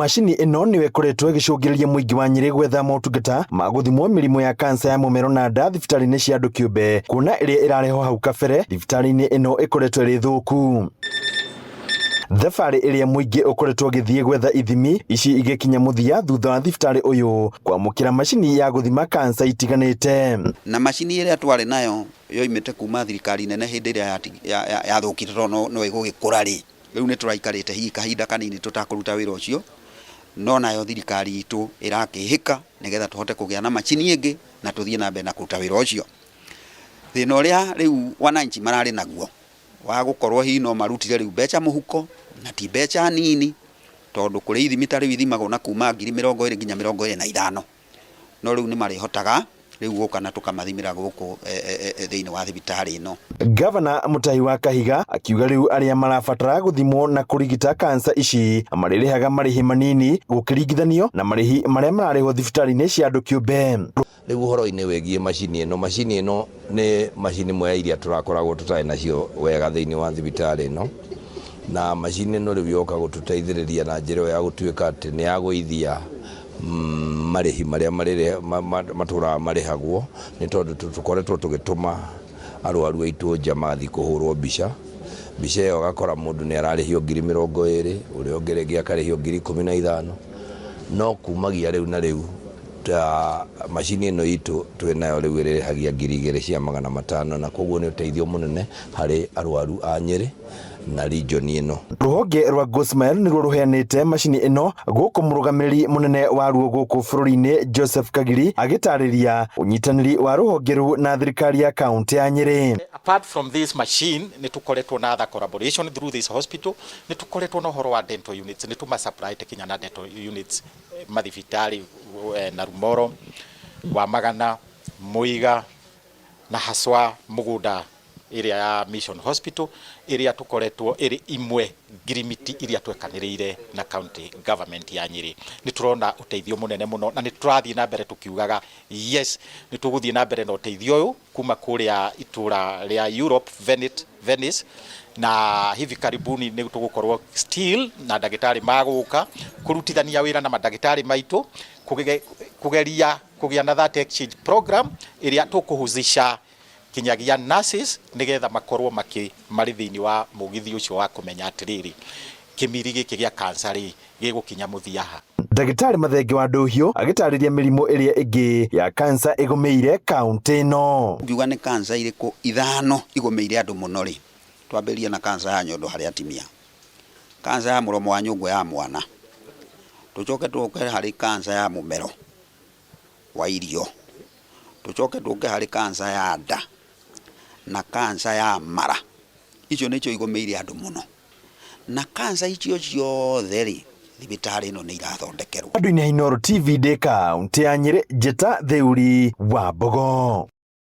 Macini ĩno nĩyo ĩkoretwo ĩgĩcũngĩrĩria mũingĩ wa Nyĩrĩ gwetha motungata ma gũthimwo mĩrimũ ya kansa ya mũmero na nda thibitarĩ-inĩ cia andũ kĩũmbe, kuona ĩrĩa ĩrarehwo hau kabere thibitarĩ-inĩ ĩno ĩkoretwo ĩrĩ thũku. Thabarĩ ĩrĩa mũingĩ ũkoretwo ũgĩthiĩ gwetha ithimi ici igĩkinya mũthia thutha wa thibitarĩ ũyũ kwamũkĩra macini ya gũthima kansa itiganĩte. Na macini ĩrĩa twarĩ nayo yoimĩte kuma thirikari nene hĩndĩ ĩrĩa yathũkire tondũ no ĩgũgĩkũra rĩ, rĩu nĩ tũraikarĩte hihi kahinda kanini tũtakũruta wĩra ũcio, no nayo thirikari itũ ĩrakĩhĩka nĩgetha tũhote kũgĩa na macini ĩngĩ na tũthiĩ na mbere na kũruta wĩra ũcio. Thĩna ũrĩa rĩu wananchi mararĩ naguo wa gũkorwo hihi no marutire rĩu mbeca mũhuko na ti mbeca nini, tondũ kũrĩ ithimi ta rĩu ithimagwo na kuma 20,000 nginya 25, no rĩu nĩ marĩhotaga rĩu gũka na tũkamathimĩra gũkũ thĩinĩ wa thibitarĩ ĩno. Gavana Mutahi wa Kahiga akiuga rĩu arĩa marabatara gũthimwo na kũrigita kansa ici marĩrĩhaga marĩhi manini gũkĩringithanio na marĩhi marĩa mararĩhwo thibitarĩ-inĩ cia andũ kĩũmbe. Rĩu ũhoro-inĩ wĩgiĩ macini ĩno, macini ĩno nĩ macini ĩmwe ya iria tũrakoragwo tũtarĩ nacio wega thĩinĩ wa thibitarĩ ĩno, na macini ĩno rĩu yoka gũtũteithĩrĩria na njĩra ĩyo ya gũtuĩka atĩ nĩ yagũithia marĩhi marĩa matũraga marĩhagwo, nĩ tondũ tũkoretwo tũgĩtũma arwaru aitũ nja magathiĩ kũhũrwo mbica, mbica ĩyo ũgakora mũndũ nĩ ararĩhio 20,000, ũrĩa ũngĩ rĩngĩ akarĩhio 15,000, no kumagia rĩu na rĩu ta macini ĩno itũ twĩ nayo rĩu ĩrĩrĩhagia 2,500 na koguo nĩ ũteithio mũnene harĩ arwaru a Nyĩrĩ na region ĩno. Rũhonge rwa Gosmile nĩruo rũheanĩte macini ĩno gũkũ mũrũgamĩrĩri mũnene waruo gũkũ bũrũri-inĩ Joseph Kagiri agĩtarĩria ũnyitanĩri wa rũhonge rũu na thirikari ya kaũntĩ ya Nyĩrĩ. Apart from this machine nĩ tũkoretwo na other collaboration through this hospital, nĩ tũkoretwo na ũhoro wa dental units, nĩ tũma supply kinya na dental units mathibitarĩ na Rumoro, Wamagana, Mũiga na haswa mũgũnda ĩrĩa ya Mission Hospital ĩrĩa tũkoretwo ĩrĩ imwe ngirimiti iria twekanĩrĩire na county government ya Nyĩrĩ. Nĩ tũrona ũteithio mũnene mũno na nĩ tũrathiĩ na mbere tũkiugaga yes, nĩ tũgũthiĩ na mbere na ũteithio ũyũ kuma kũrĩa itũra rĩa Europe, Venice, na hivi karibuni nĩ tũgũkorwo still na ndagĩtarĩ magũka kũrutithania wĩra na mandagĩtarĩ maitũ kũgeria kũgĩa na that exchange program ĩrĩa tũkũhusisha kinyagia nurses nĩgetha makorwo makĩ marĩ thĩinĩ wa mũgithi ũcio wa kũmenya atĩrĩrĩ, kĩmiri gĩkĩ gĩa cancer rĩ gĩgũkinya mũthia ha. Ndagĩtarĩ Mathenge wa Ndũhiũ agĩtarĩria mĩrimũ ĩrĩa ĩngĩ ya kansa ĩgũmĩire kaũntĩ ĩno. Ngiuga nĩ kansa irĩkũ ithano igũmĩire andũ mũno rĩ, twambĩrĩrie na kansa ya nyondo harĩ atumia, kansa ya mũromo wa nyũngũ ya mwana, tũcoke tũke harĩ kansa ya mũmero wa irio, tũcoke tũke harĩ kansa ya nda na kansa ya mara. Icio nĩcio igũmĩire andũ mũno. Na kansa icio ciothe rĩ, thibitarĩ ĩno nĩ irathondekerwo. Andũ-inĩ a Inooro TV ndĩ kaũntĩ ya Nyĩrĩ, Njĩta Theuri wa Mbogo.